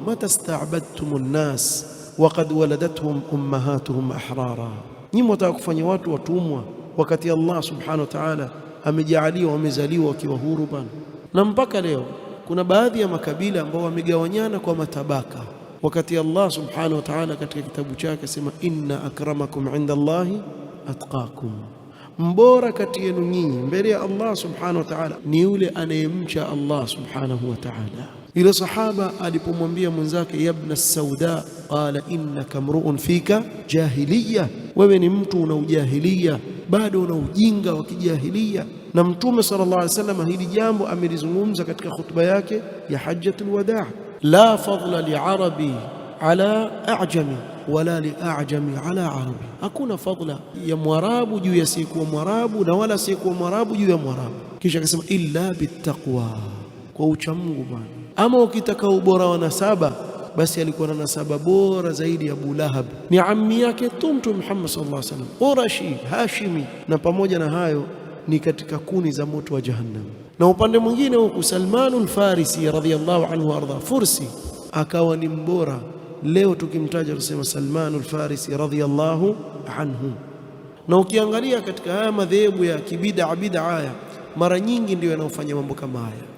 Mata staabadtum nnas waqad waladathum ummahatuhum ahrara, nyinyi mwataka kufanya watu watumwa wakati Allah subhanahu wa ta'ala amejaalia wamezaliwa wakiwa huru bana. Na mpaka leo kuna baadhi ya makabila ambao wamegawanyana kwa matabaka, wakati Allah subhanahu wa ta'ala katika kitabu chake asema, inna akramakum inda Allahi atqakum, mbora kati yenu nyinyi mbele ya Allah subhanahu wa ta'ala ni yule anayemcha Allah subhanahu wa ta'ala. Yule sahaba alipomwambia mwenzake, yabna sauda, qala innaka mruun fika jahiliya, wewe ni mtu una ujahilia, bado una ujinga wa kijahilia. Na Mtume sallallahu alaihi wasallam hili jambo amelizungumza katika khutba yake ya hajjatul wadaa, la fadla liarabi ala ajami wala liajami ala arabi, hakuna fadla ya mwarabu juu ya asiyekuwa mwarabu na wala asiyekuwa mwarabu juu ya mwarabu. Kisha akasema illa bittaqwa, kwa uchamungu bwana. Ama ukitaka ubora wa nasaba, basi alikuwa na nasaba bora zaidi ya Abu Lahab, ni ammi yake tu Mtume Muhammad sallallahu alaihi wasallam, Qurashi Hashimi, na pamoja na hayo ni katika kuni za moto wa Jahannam. Na upande mwingine huku Salmanul Farisi radhiyallahu anhu arda, Fursi, akawa ni mbora. Leo tukimtaja tusema Salmanul Farisi radhiyallahu anhu. Na ukiangalia katika haya madhehebu ya kibida bid'a haya, mara nyingi ndio yanayofanya mambo kama haya.